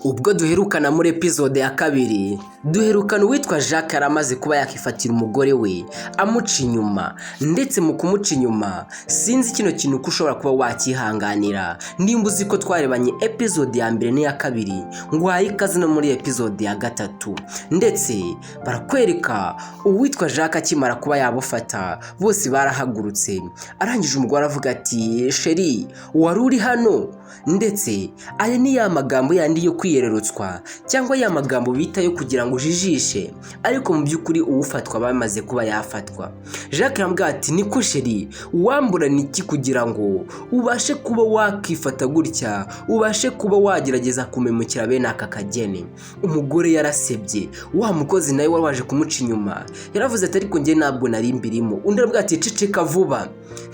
Ubwo duherukana muri episode ya kabiri, duherukana uwitwa Jacques yari amaze kuba yakifatira umugore we amuca inyuma. Ndetse mu kumuca inyuma, sinzi kino kintu ko ushobora kuba wakihanganira. Nimba uzi ko twarebanye episode ya mbere n'iya kabiri, nguhaye ikaze no muri episode ya gatatu. Ndetse barakwereka uwitwa Jacques akimara kuba yabufata, bose barahagurutse. Arangije umugore aravuga ati: "Chéri, wari uri hano?" Ndetse aya ni ya magambo yandi yo kwiyererutswa, cyangwa ya magambo bita yo kugira ngo ujijishe, ariko mu by'ukuri uwufatwa bamaze kuba yafatwa. Jacques aramubwira ati: "Niko chéri, wamburana iki kugira ngo ubashe kuba wakifata gutya, ubashe kuba wagerageza kumemukira bene aka kageni?" Umugore yarasebye. Wa mukozi nawe wari waje kumuca inyuma yaravuze ati: "Ariko njye ntabwo nari mbirimo." Undi aravuga ati: "Ceceka vuba,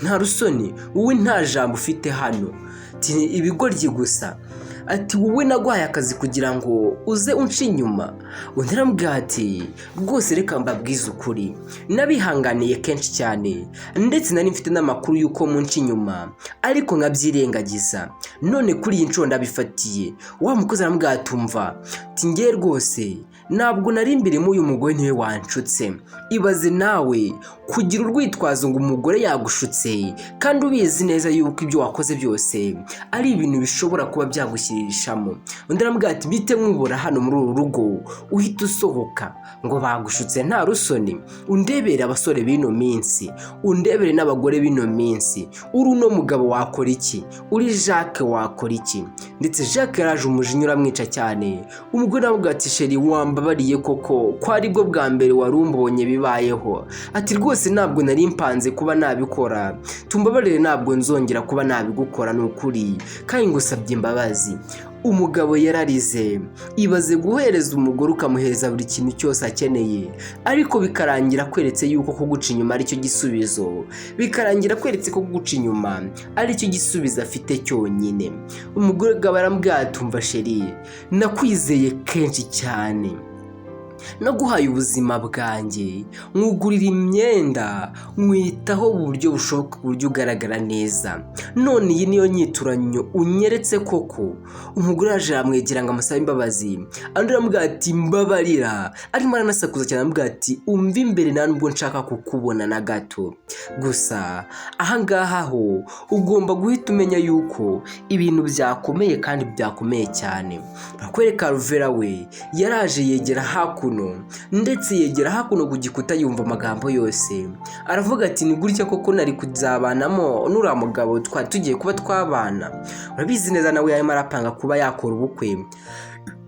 nta rusoni, wowe nta jambo ufite hano." Ati: "Ibigoryi gusa." Ati: "Wowe naguhaye akazi kugira ngo uze unce inyuma?" Undi aramubwira ati: "Rwose reka mbabwize ukuri, nabihanganiye kenshi cyane, ndetse nari mfite n'amakuru y'uko munca inyuma, ariko nkabyirengagiza. None kuri iyi nshuro ndabifatiye." Wa mukozi aramubwira ati: "Umva," ati, "ngewe rwose ntabwo nari mbirimo, uyu mugore niwe wanshutse." Ibaze nawe kugira urwitwazo ngo umugore yagushutse, kandi ubizi neza yuko ibyo wakoze byose ari ibintu bishobora kuba byagushyirishamo. Undi aramubwira ati: "Bite nkubura hano muri uru rugo, uhita usohoka ngo bagushutse? Nta rusoni! Undebere abasore b'ino minsi, undebere n'abagore b'ino minsi. Uri uno mugabo wakora iki? Uri Jacques wakora iki?" Ndetse Jacques yaraje, umujinya uramwica cyane. Umugore aramubwira ati: "Chéri, wambabariye koko, ko aribwo bwa mbere wari umbonye bibayeho?" Ati: "Rwose ntabwo nari mpanze kuba nabikora, tumbabarire, ntabwo nzongera kuba nabigukora, ni ukuri, kandi ngusabye imbabazi." Umugabo yararize. Ibaze guhereza umugore, ukamuhereza buri kintu cyose akeneye, ariko bikarangira akweretse yuko kuguca inyuma aricyo gisubizo, bikarangira akweretse ko kuguca inyuma aricyo gisubizo afite cyonyine. Umugore akaba aramubwira ati: "Umva chéri, nakwizeye kenshi cyane, naguhaye ubuzima bwanjye, nkugurira imyenda, nkwitaho mu buryo bushoboka ku buryo ugaragara neza. None iyi niyo nyituranyo unyeretse koko?" Umugore yaje aramwegera ngo amusabe imbabazi. Undi aramubwira ati: "Mbabarira." Arimo aranasakuza cyane, aramubwira ati: "Umva imbere, nta nubwo nshaka kukubona na gato." Gusa ahangaha ho ugomba guhita umenya yuko ibintu byakomeye, kandi byakomeye cyane. Bakwereka Ruvera, we yaraje yegera hakuno, ndetse yegera hakuno ku gikuta, yumva amagambo yose. Aravuga ati: "Ni gutya koko nari kuzabanamo n'uriya mugabo twari tugiye kuba twabana?" Urabizi neza, nawe yarimo arapanga kuba yakora ubukwe,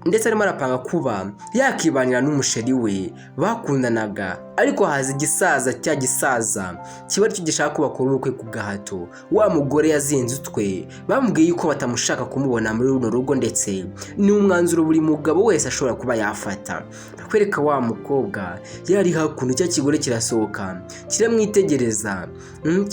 ndetse arimo arapanga kuba yakibanira n'umusheri we bakundanaga, ariko haza igisaza, cya gisaza kiba aricyo gishaka ko bakora ubukwe ku gahato. Wa mugore yazinze utwe, bamubwiye yuko batamushaka kumubona muri runo rugo, ndetse ni umwanzuro buri mugabo wese ashobora kuba yafata. Akwereka wa mukobwa yari hakuno, cya kigore kirasohoka kiramwitegereza,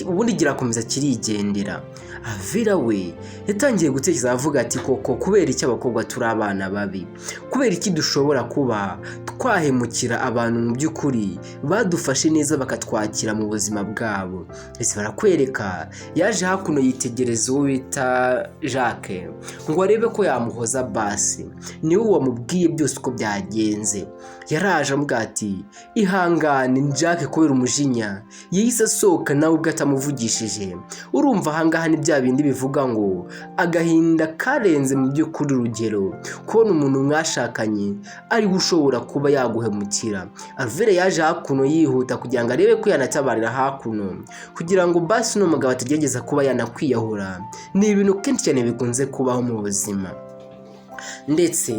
ubundi kirakomeza kirigendera. Avira we yatangiye gutekereza, avuga ati: "Koko kubera iki abakobwa turi abana babi? Kubera iki dushobora kuba twahemukira abantu mu by'ukuri badufashe neza, bakatwakira mu buzima bwabo?" Ese barakwereka yaje hakuno yitegereza uwo bita Jacques ngo arebe ko yamuhoza basi, niwe wamubwiye byose uko byagenze. Yaraje amubwira ati: "Ihangane." Jacques kubera umujinya yahise asohoka nawe ubwo atamuvugishije. Urumva ahangaha ni bya bindi bivuga ngo agahinda karenze mu by'ukuri urugero, kubona umuntu mwashakanye ariwe ushobora kuba yaguhemukira. Alvera yaje hakuno yihuta kugira ngo arebe ko yanatabarira hakuno, kugira ngo basi uno mugabo atagerageza kuba yanakwiyahura. Ni ibintu kenshi cyane bikunze kubaho mu buzima. Ndetse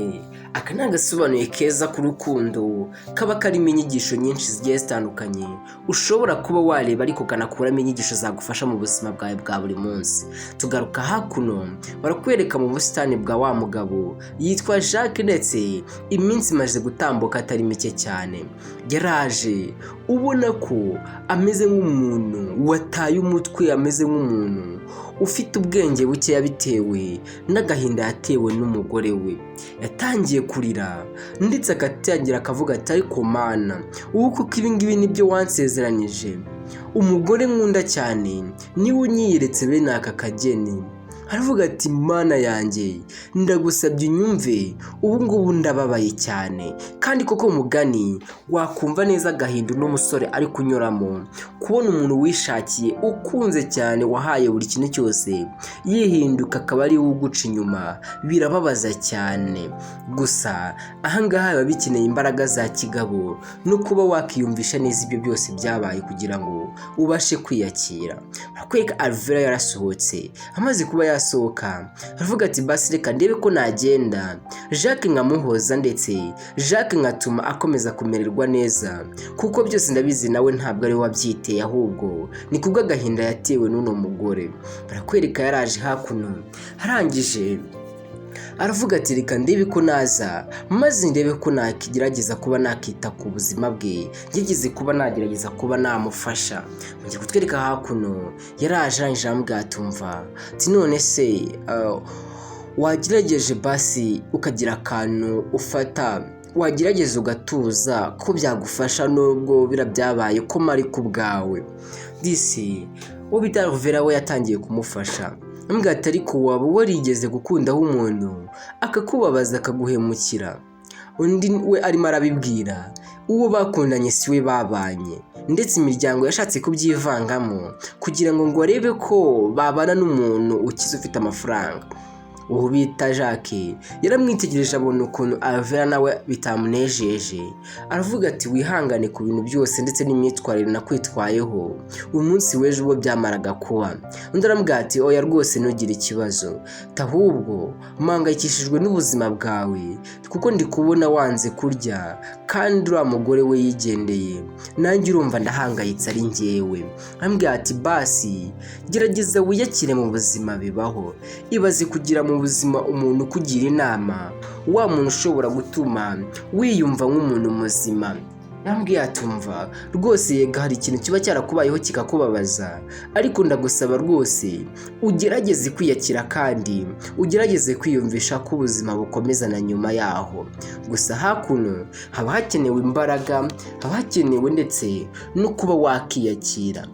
aka ni agasobanuye keza k'urukundo, kaba karimo inyigisho nyinshi zigiye zitandukanye ushobora kuba wareba, ariko ukanakuramo inyigisho zagufasha mu buzima bwawe bwa buri munsi. Tugaruka hakuno, barakwereka mu busitani bwa wa mugabo yitwa Jacques, ndetse iminsi imaze gutambuka atari mike cyane. Yaraje ubona ko ameze nk'umuntu wataye umutwe, ameze nk'umuntu ufite ubwenge bukeya bitewe n'agahinda yatewe n'umugore we. Yatangiye kurira, ndetse agatangira akavuga ati: "Ariko Mana, ubu kuko ibi ngibi nibyo wansezeranyije? Umugore nkunda cyane niwe unyiyeretse bene aka kageni." Aravuga ati mana yanjye, ndagusabye unyumve, ubu ngubu ndababaye cyane. Kandi koko mugani wakumva neza agahinda uno musore ari kunyuramo, kubona umuntu wishakiye ukunze cyane wahaye buri kintu cyose yihinduka akaba ari we uguca inyuma, birababaza cyane. Gusa ahangaha biba bikeneye imbaraga za kigabo no kuba wakiyumvisha neza ibyo byose byabaye kugira ngo ubashe kwiyakira. Barakwereka Alvera yarasohotse, amaze kuba yasohoka aravuga ati basi reka ndebe ko nagenda Jacques nkamuhoza, ndetse Jacques nkatuma akomeza kumererwa neza, kuko byose ndabizi nawe ntabwo ari we wabyiteye, ahubwo ni kubw'agahinda yatewe n'uno mugore. Barakwereka yaraje hakuno, arangije aravuga ati reka ndebe ko naza maze ndebe ko nakigerageza kuba nakita ku buzima bwe, ngerageze kuba nagerageza kuba namufasha. Mugiye kutwereka hakuno yaraje, arangije aramubwira ati umva, ati none se wagerageje basi ukagira akantu ufata, wagerageza ugatuza ko byagufasha nubwo bira byabaye ko mari ku bwawe. Disi uwo bita Alvera we yatangiye kumufasha, amubwira ati ariko waba warigeze gukundaho umuntu akakubabaza akaguhemukira? Undi we arimo arabibwira uwo bakundanye si we babanye, ndetse imiryango yashatse kubyivangamo kugira ngo arebe ko babana n'umuntu ukize ufite amafaranga. Uwo bita Jacques yaramwitegereje abona ukuntu Alvera nawe bitamunejeje, aravuga ati wihangane ku bintu byose ndetse n'imyitwarire nakwitwayeho umunsi w'ejo ubwo byamaraga kuba. Undi aramubwira ati oya rwose ntugire ikibazo, ahubwo mpangayikishijwe n'ubuzima bwawe kuko ndi kubona wanze kurya kandi uriya mugore we yigendeye, nanjye urumva ndahangayitse ari njyewe. Arambwira ati basi gerageza wiyakire mu buzima bibaho, ibaze kugira mu buzima umuntu ukugira inama, wa muntu ushobora gutuma wiyumva nk'umuntu muzima. Yambwiye atumva rwose yega hari ikintu kiba cyarakubayeho kikakubabaza, ariko ndagusaba rwose ugerageze kwiyakira kandi ugerageze kwiyumvisha ko ubuzima bukomeza na nyuma yaho. Gusa hakuno haba hakenewe imbaraga, haba hakenewe ndetse no kuba wakiyakira.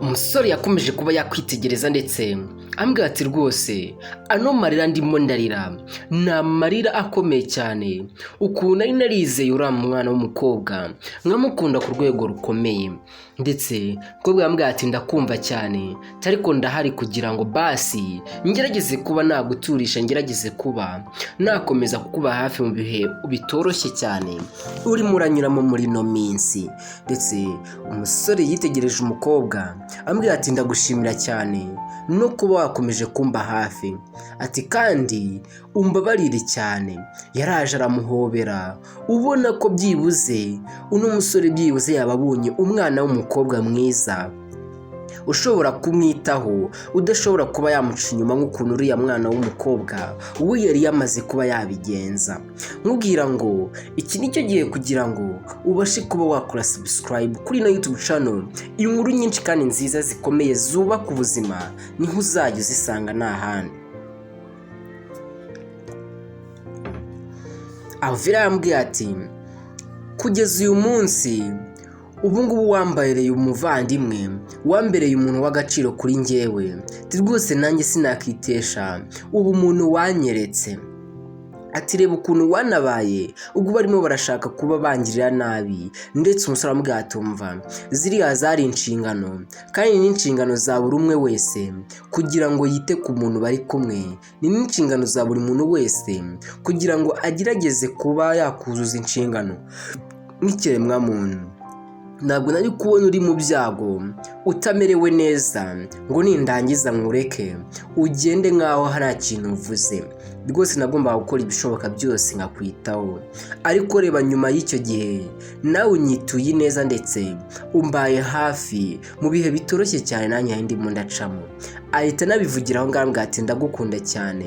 Umusore yakomeje kuba yakwitegereza ndetse ambwira ati rwose ano marira ndimo ndarira ni amarira akomeye cyane, ukuntu nari narizeye uriya mwana w'umukobwa nkamukunda ku rwego rukomeye. Ndetse umukobwa yambwira ati ndakumva cyane ariko ndahari kugira ngo basi ngerageze kuba naguturisha, ngerageze kuba nakomeza kukuba hafi mu bihe bitoroshye cyane urimo uranyuramo muri ino minsi. Ndetse umusore yitegereje umukobwa ambwira ati ndagushimira cyane no kuba wakomeje kumba hafi, ati kandi umbabarire cyane. Yaraje aramuhobera, ubona ko byibuze uno musore byibuze yaba abonye umwana w'umukobwa mwiza ushobora kumwitaho, udashobora kuba yamuca inyuma nk'ukuntu uriya mwana w'umukobwa we yari yamaze kuba yabigenza. Nkubwira ngo iki nicyo gihe kugira ngo ubashe kuba wakora subscribe kuri ino YouTube channel, inkuru nyinshi kandi nziza zikomeye zubaka ubuzima niho uzajya uzisanga nta handi. Alvera yambwiye ati kugeza uyu munsi ubu ngubu wambereye umuvandimwe, wambereye umuntu w'agaciro kuri njyewe, rwose nanjye sinakitesha ubu muntu wanyeretse. Ati reba ukuntu wanabaye ubwo barimo barashaka kuba bangirira nabi. Ndetse umusore aramubwira ati umva ziriya zari inshingano kandi ni inshingano za buri umwe wese kugira ngo yite ku muntu bari kumwe, ni n'inshingano za buri muntu wese kugira ngo agerageze kuba yakuzuza inshingano nk'ikiremwamuntu. Ntabwo nari kubona uri mu byago utamerewe neza ngo nindangiza nkureke ugende nk'aho nta kintu uvuze, rwose nagombaga gukora ibishoboka byose nkakwitaho. Ariko reba nyuma y'icyo gihe nawe unyituye neza ndetse umbaye hafi mu bihe bitoroshye cyane nanjye ndimo ndacamo. Ahita anabivugira aho ngaho ati ndagukunda cyane,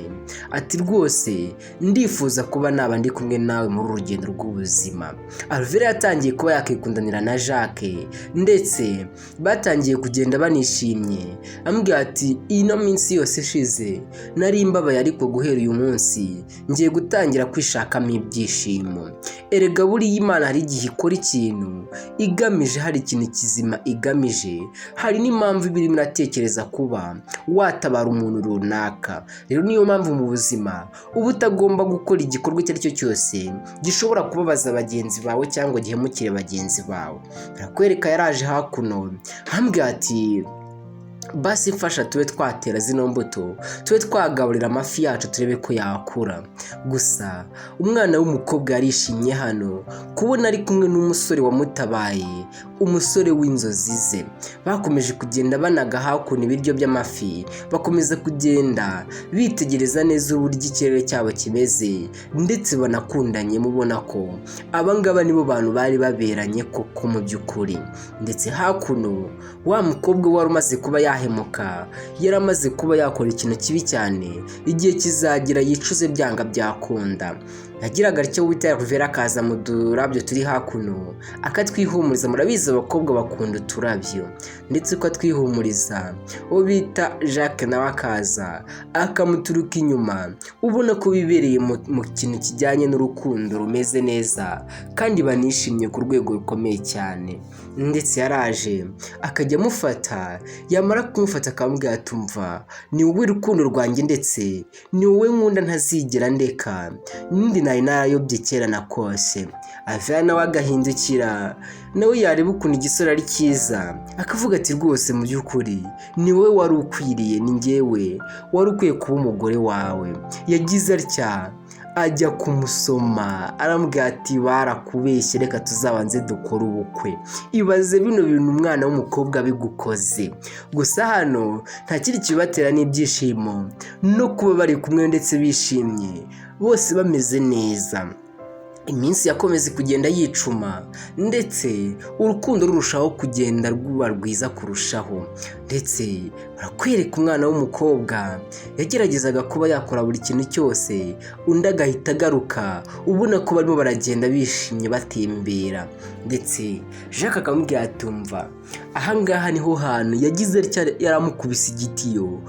ati rwose ndifuza kuba naba ndi kumwe nawe muri uru rugendo rw'ubuzima. Alvera yatangiye kuba yakikundanira na Jacques ndetse batangiye kugenda banishimye, amubwira ati ino minsi yose ishize nari mbabaye ariko guhera uyu munsi munsi ngiye gutangira kwishakamo ibyishimo. Erega buriya Imana hari igihe ikora ikintu igamije, hari ikintu kizima igamije, hari n'impamvu iba irimo iratekereza kuba watabara umuntu runaka. Rero niyo mpamvu mu buzima uba utagomba gukora igikorwa icyo ari cyo cyose gishobora kubabaza bagenzi bawe cyangwa gihemukire bagenzi bawe. Barakwereka yaraje hakuno, ambwira ati: "Basi mfasha tube twatera zino mbuto, tube twagaburira amafi yacu, turebe ko yakura." Gusa umwana w'umukobwa yarishimye hano kubona ari kumwe n'umusore wamutabaye, umusore w'inzozi ze. Bakomeje kugenda banaga hakuno ibiryo by'amafi, bakomeza kugenda bitegereza neza uburyo ikirere cyabo kimeze, ndetse banakundanye. Mubona ko abangaba nibo bantu bari baberanye koko mu by'ukuri. Ndetse hakuno wa mukobwa wari umaze kuba yahemuka, yaramaze kuba yakora ikintu kibi cyane, igihe kizagira yicuze byanga byakunda. Yagiraga atyo wita Ruvera akaza mu turabyo turi hakuno akatwihumuriza. Murabizi abakobwa bakunda uturabyo. Ndetse uko atwihumuriza, uwo bita Jacques nawe akaza akamuturuka inyuma, ubona ko bibereye mu kintu kijyanye n'urukundo rumeze neza kandi banishimye ku rwego rukomeye cyane. Ndetse yaraje akajya amufata, yamara kumufata akamubwira ati: "Umva, ni wowe rukundo rwanjye, ndetse ni wowe nkunda ntazigera ndeka, n'indi nari narayobye kera na kose." Avera nawe agahindukira, nawe yareba ukuntu igisore ari cyiza, akavuga ati: "Rwose mu by'ukuri ni wowe wari ukwiriye, ni njyewe wari ukwiye kuba umugore wawe." Yagize atya ajya kumusoma, aramubwira ati: "Barakubeshye, reka tuzabanze dukore ubukwe." Ibaze bino bintu umwana w'umukobwa bigukoze. Gusa hano nta kindi kibatera n'ibyishimo no kuba bari kumwe ndetse bishimye bose bameze neza. Iminsi yakomeze kugenda yicuma, ndetse urukundo rurushaho kugenda ruba rwiza kurushaho. Ndetse barakwereka umwana w'umukobwa yageragezaga kuba yakora buri kintu cyose, undi agahita agaruka, ubona ko barimo baragenda bishimye batembera. Ndetse Jacques akamubwira ati: "Umva, ahangaha niho hantu." Yagize atya yaramukubise igitiyo.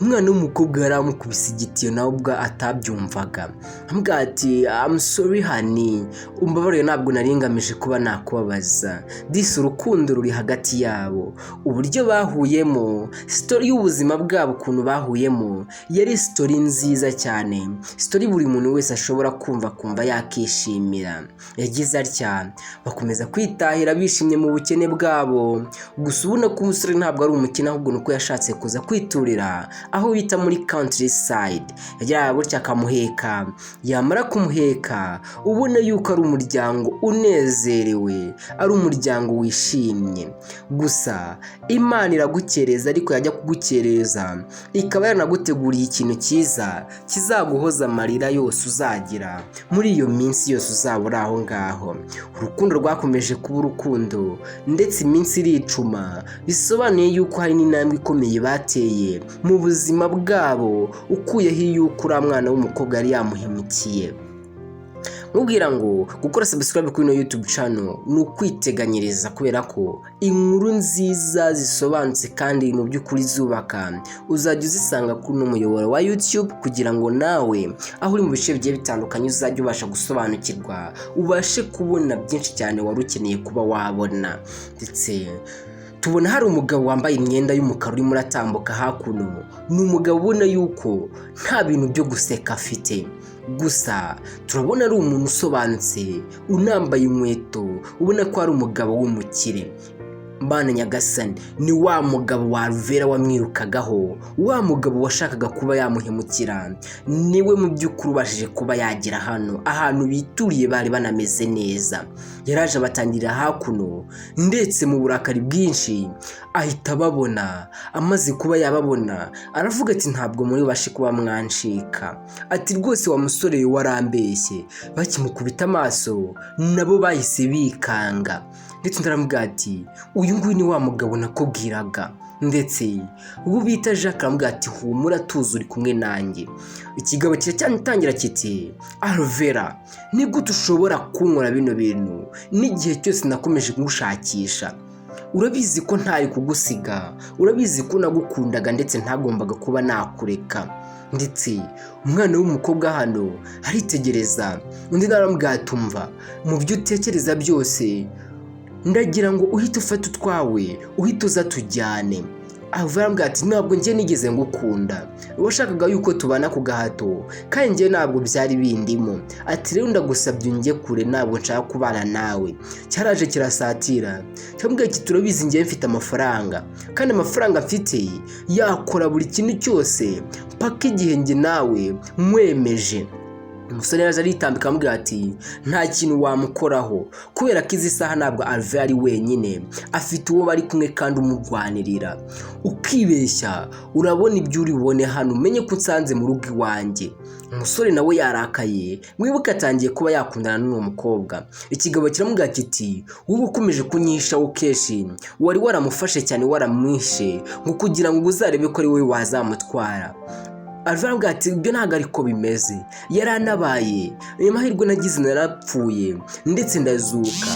Umwana w'umukobwa yaramukubise igitiyo, nawe ubwo atabyumvaga, amubwira ati: "I'm sorry honey, umbabarire, ntabwo nari ngamije kuba nakubabaza." Disi urukundo ruri hagati yabo, uburyo bahuyemo, story y'ubuzima bwabo, ukuntu bahuyemo, yari story nziza cyane, story buri muntu wese ashobora kumva akumva yakishimira. Yagize atya bakomeza kwitahira bishimye mu bukene bwabo. Gusa ubona ko umusore ntabwo ari umukene, ahubwo ni uko yashatse kuza kwiturira aho bita muri country side. Yageraga gutya akamuheka, yamara kumuheka ubona yuko ari umuryango unezerewe, ari umuryango wishimye. Gusa Imana iragukereza, ariko yajya kugukereza ikaba yaranaguteguriye ikintu cyiza kizaguhoza amarira yose uzagira muri iyo minsi yose uzaba uri aho ngaho. Urukundo rwakomeje kuba urukundo, ndetse iminsi iricuma, bisobanuye yuko hari n'intambwe ikomeye bateye mu buzima bwabo, ukuyeho yuko uriya mwana w'umukobwa yari yamuhemukiye. Mubwira ngo gukora subscribe kuri ino YouTube channel ni ukwiteganyiriza, kubera ko inkuru nziza zisobanutse kandi mu by'ukuri zubaka uzajya uzisanga kuri uno muyoboro wa YouTube, kugira ngo nawe aho uri mu bice bigiye bitandukanye uzajya ubasha gusobanukirwa, ubashe kubona byinshi cyane wari ukeneye kuba wabona. Ndetse tubona hari umugabo wambaye imyenda y'umukara urimo uratambuka hakuno. Ni umugabo ubona yuko nta bintu byo guseka afite, gusa turabona ari umuntu usobanutse, unambaye inkweto, ubona ko ari umugabo w'umukire. Mbana nyagasani, ni wa mugabo wa Ruvera wamwirukagaho, wa mugabo washakaga kuba yamuhemukira, niwe mu by'ukuri ubashije kuba yagera hano ahantu bituriye, bari banameze neza. Yaraje abatangirira hakuno, ndetse mu burakari bwinshi ahita ababona. Amaze kuba yababona aravuga ati: "Ntabwo muri bubashe kuba mwancika." Ati: "Rwose wa musore warambeshye." Bakimukubita amaso nabo bahise bikanga, ndetse undi aramubwira ati: "Uyu nguyu ni wa mugabo nakubwiraga." Ndetse uwo bita Jacques aramubwira ati: "Humura, tuzi uri kumwe nanjye." Ikigabo kiracyatangira kiti: "Alvera, ni gute ushobora kunkora bino bintu n'igihe cyose nakomeje kugushakisha?" Urabizi ko ntari kugusiga, urabizi ko nagukundaga ndetse ntagombaga kuba nakureka. Ndetse umwana w'umukobwa hano aritegereza, undi nawe aramubwira ati: "Umva, mu byo utekereza byose ndagira ngo uhite ufate utwawe, uhite uza tujyane." Ava arambwira ati: "Ntabwo njye nigeze ngukunda, washakaga yuko tubana ku gahato kandi njye ntabwo byari bindimo." Ati: "Rero ndagusabye unjye kure, ntabwo nshaka kubana nawe." Cyaraje kirasatira, cyamubwira ati: "Turabizi, njye mfite amafaranga kandi amafaranga mfite yakora buri kintu cyose mpaka igihe njye nawe nkwemeje." Umusore yaje aritambika, amubwira ati: "Nta kintu wamukoraho kubera ko izi saha ntabwo Alve ari wenyine, afite uwo bari kumwe kandi umurwanirira. Ukibeshya urabona ibyo uri bubone hano, umenye ko unsanze mu rugo iwanjye." Umusore nawe yarakaye, mwibuke atangiye kuba yakundana n'uwo mukobwa. Ikigabo kiramubwira kiti: "Wowe ukomeje kunyishaho kenshi, wari waramufashe cyane, waramwishe ngo kugira ngo uzarebe ko ari wowe wazamutwara." Alva aravuga ati: "Ibyo ntabwo ariko bimeze, yaranabaye, ayo mahirwe nagize narapfuye ndetse ndazuka,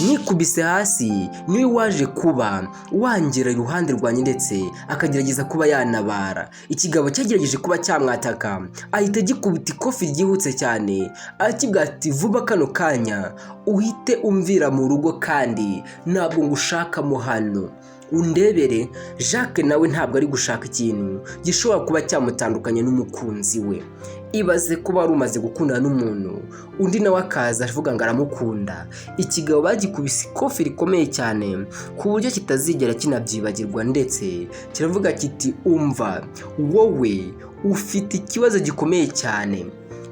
nikubise hasi, niwe waje kuba wangera iruhande rwanjye ndetse akagerageza kuba yanabara." Ikigabo cyagerageje kuba cyamwataka, ahita agikubita ikofi ryihutse cyane, arakibwira ati: "Vuba kano kanya uhite umvira mu rugo kandi ntabwo ngushakamo hano." Undebere Jacques nawe ntabwo ari gushaka ikintu gishobora kuba cyamutandukanya n'umukunzi we. Ibaze kuba wari umaze gukundana n'umuntu, undi nawe akaza avuga ngo aramukunda. Ikigabo bagikubise ikofi rikomeye cyane ku buryo kitazigera kinabyibagirwa, ndetse kiravuga kiti: "Umva, wowe ufite ikibazo gikomeye cyane,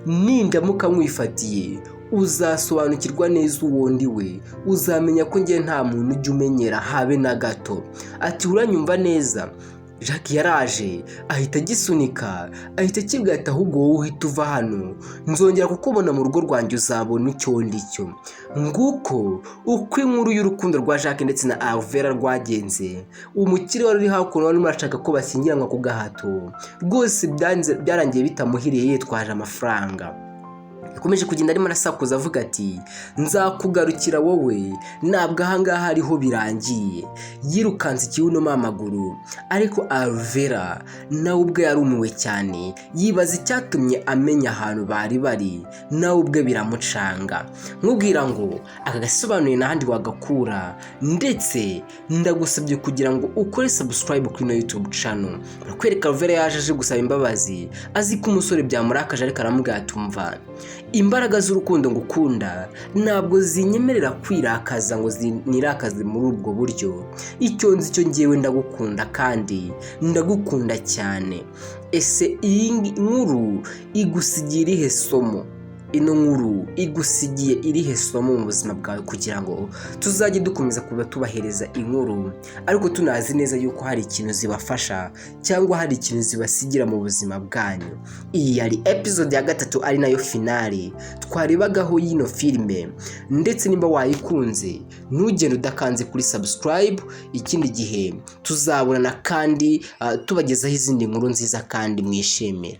nindamuka nkwifatiye uzasobanukirwa neza uwo ndi we, uzamenya ko njye nta muntu ujya umenyera habe na gato." Ati: "Uranyumva neza?" Jacques yaraje ahita agisunika, ahita akibwira ati: "Ahubwo wowe uhita uva hano, nzongera kukubona mu rugo rwanjye uzabona icyo ndi cyo." Nguko uko inkuru y'urukundo rwa Jacques ndetse na Alvera rwagenze. Umukire wari uri hakuno wari urashaka ko bashyingiranwa ku gahato rwose, byarangiye bitamuhiriye, yitwaje amafaranga. Yakomeje kugenda arimo arasakuza avuga ati: "Nzakugarukira wowe, ntabwo ahangaha ariho birangiye." Yirukanse ikibuno amaguru, ariko Alvera nawe ubwe yarumiwe cyane, yibaza icyatumye amenya ahantu bari bari, nawe ubwe biramucanga. Nkubwira ngo aka gasobanuye n'ahandi wagakura, ndetse ndagusabye kugira ngo ukore subscribe kuri ino YouTube channel. Barakwereka Alvera yaje aje gusaba imbabazi, azi ko umusore byamurakaje, ariko aramubwira ati: "Umva, imbaraga z'urukundo ngukunda ntabwo zinyemerera kwirakaza ngo nirakaze muri ubwo buryo. Icyo nzi cyo ngewe ndagukunda kandi ndagukunda cyane." Ese iyi nkuru igusigiye irihe somo? Ino nkuru igusigiye irihe somo mu buzima bwawe, kugira ngo tuzajye dukomeza kuba tubahereza inkuru ariko tunazi neza yuko hari ikintu zibafasha cyangwa hari ikintu zibasigira mu buzima bwanyu? Iyi yari episode ya gatatu, ari nayo finale twarebagaho y'ino filime. Ndetse nimba wayikunze, ntugende udakanze kuri subscribe. Ikindi gihe tuzabonana kandi tubagezaho izindi nkuru nziza kandi mwishimira.